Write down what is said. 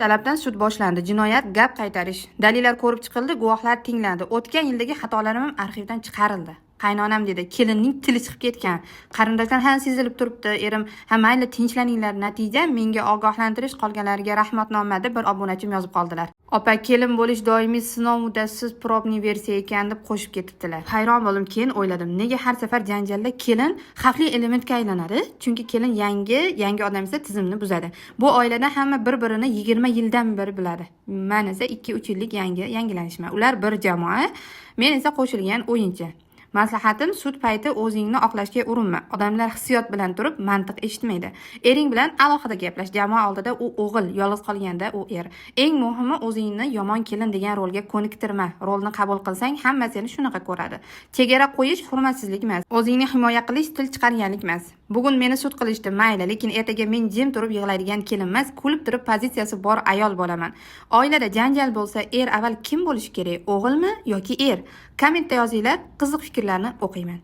Talabdan sud boshlandi. Jinoyat gap qaytarish. Dalillar ko'rib chiqildi, guvohlar tinglandi. O'tgan yildagi xatolarim ham arxivdan chiqarildi. Qaynonam dedi: "Kelinning tili chiqib ketgan. Qarindoshlar ham sezilib turibdi." Erim: "Ha, mayli, tinchlaninglar." Natija: menga ogohlantirish, qolganlariga rahmatnoma, deb bir obunachim yozib qoldilar. Opa, kelin bo'lish doimiy sinov, muddatsiz пробный versiya ekan, deb qo'shib ketibdilar. Hayron bo'ldim, keyin o'yladim: nega har safar janjalda kelin xavfli elementga aylanadi? Chunki kelin yangi, yangi odam esa tizimni buzadi. Bu oilada hamma bir-birini 20 yildan beri biladi. Man esa 2-3 yillik yangi yangilanishman. Ular bir jamoa, men esa qo'shilgan o'yinchi. Maslahatim: sud payti o'zingni oqlashga urinma. Odamlar hissiyot bilan turib, mantiq eshitmaydi. Ering bilan alohida gaplash. Jamoa oldida u o'g'il, yolg'iz qolganda u er. Eng muhimi, o'zingni yomon kelin degan rolga ko'niktirma. Rolni qabul qilsang, hamma seni shunaqa ko'radi. Chegara qo'yish hurmatsizlik emas. O'zingni himoya qilish til chiqarganlik emas. Bugun meni sud qilishdi, mayli, lekin ertaga men jim turib yig'laydigan kelin emas, kulib turib pozitsiyasi bor ayol bo'laman. Oilada janjal bo'lsa, er avval kim bo'lishi kerak? O'g'ilmi yoki er? Kommentda yozinglar, qiziq fikrlarni o'qiyman.